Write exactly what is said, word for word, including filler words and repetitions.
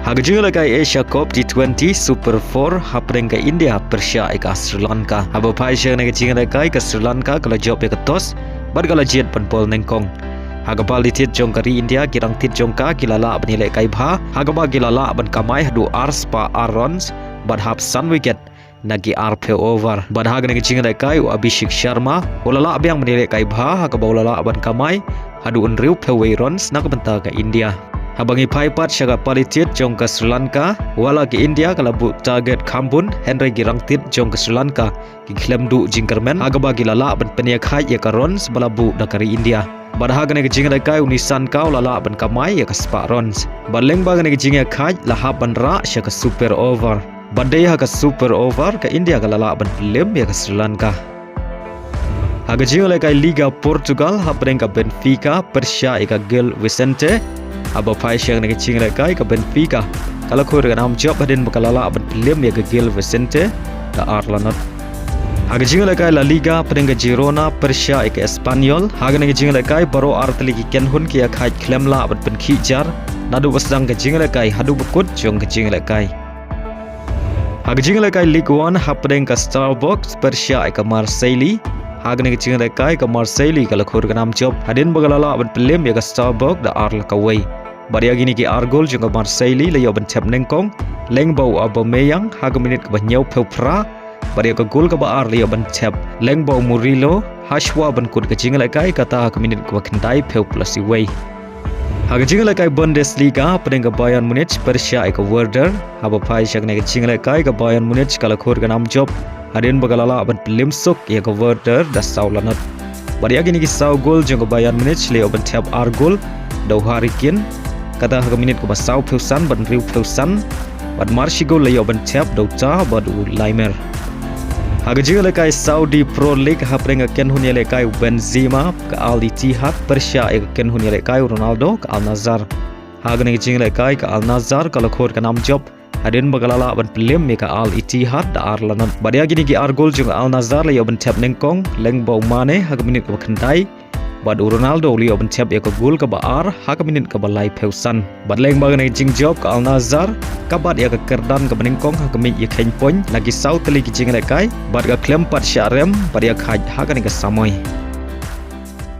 Ha ka jingïalehkai Asia Cup T twenty Super four hapdeng ka India pyrshah ïa ka Sri Lanka. Haba phai sha kane ka jingïalehkai ka Sri Lanka ka la jop ïa ka toss bad ka la jied ban bol nyngkong. Ha kaba la thied jong ka ri India ki rangthied jong ka ki la lah ban ïalehkai bha ha kaba ki la lah ban kamai haduh ar spah ar runs bad hap san wicket na ki arphew over. Bad ha kane ka jingïalehkai u Abhishek Sharma u la lah biang ban ïalehkai bha ha kaba u la lah ban kamai haduh hynriewphew wei runs na ka bynta ka India. Haba ngi phai pat sha ka pali thied jong ka Sri Lanka, wat la ka India ka la buh target kham bun hynrei ki rangthied jong ka Sri Lanka ki khlem duh jingkyrmen ha kaba ki la lah ban pynïakhaid ïa ka runs ba la buh da ka ri India. Bad ha kane ka jingïalehkai u Nissan Kau u la lah ban kamai ïa ka spah runs. Bad lyngba kane ka jingïakhaid la hap ban rah sha ka super over. Bad dei ha ka super over ka India ka la lah ban pynlem ïa ka Sri Lanka. Ha ka jingïalehkai Liga Portugal hapdeng ka Benfica pyrshah ïa ka Gil Vicente. Haba phai sha kane ka jingïalehkai ka Benfica ka la khur ka nam jop hadien ba ka la lah ban pynlem ïa ka Gil Vicente da ar la not. Ha ka jingïalehkai La Liga hapdeng ka Girona pyrshah ïa ka Espanyol. Ha kane ka jingïalehkai baroh ar tylli ki kynhun ki ïakhaid khlem lah ban pynkhih jar naduh ba sdang ka jingïalehkai haduh ba kut jong ka jingïalehkai. Ha ka jingïalehkai Ligue One hapdeng ka Strasbourg pyrshah ïa ka Marseille. Ha kane ka jingïalehkai ka Marseille ka la khur ka nam jop hadien ba ka la lah ban pynlem ïa ka Strasbourg da ar la kawei. Bad ïa kine ki ar gol jong ka Marseille la ïoh ban thep nyngkong lyngba u Aubameyang ha ka minit kaba hynñiewphew phra. Bad ïa ka gol kaba ar la ïoh ban thep lyngba u Murillo ha shuwa ban kut ka jingïalehkai kata ha ka minit kaba khyndaiphew plus wei. Ha ka jingïalehkai Bundesliga hapdeng ka Bayern Munich pyrshah ïa ka Werder. Haba phai sha kane ka jingïalehkai ka Bayern Munich ka la khur ka nam jop hadien ba ka la lah ban pynlem suk ïa ka Werder da saw la not. Bad ïa kine ki saw gol jong ka Bayern Munich la ïoh ban thep ar gol da u Harry Kane kata ha ka minit kaba sawphew san bad hynriewphew san. Bad mar shi gol la ïoh ban thep da u Tah bad u Laimer. Ha ka jingïalehkai Saudi Pro League hapdeng ka kynhun ïalehkai u Benzema ka Al Ittihad pyrshah ïa ka kynhun ïalehkai u Ronaldo ka Al Nassr. Ha kane ka jingïalehkai ka Al Nassr ka la khur ka nam jop hadien ba ka la lah ban pynlem ïa ka Al Ittihad da ar la not. Bad ïa kine ki ar gol jong ka Al Nassr la ïoh ban thep nyngkong lyngba u Mane ha ka minit kaba khyndai. Bad u Ronaldo u la ïoh ban thep ïa ka gol kaba ar ha ka minit kaba laiphew san. Bad lyngba kane ka jingjop ka Al Nassr ka bat ïa ka kyrdan kaba nyngkong ha ka miej ïakheiñ point na ki saw tylli ki jingïalehkai bad ka khlem pat shah rem bad ïakhaid ha kane ka samoi.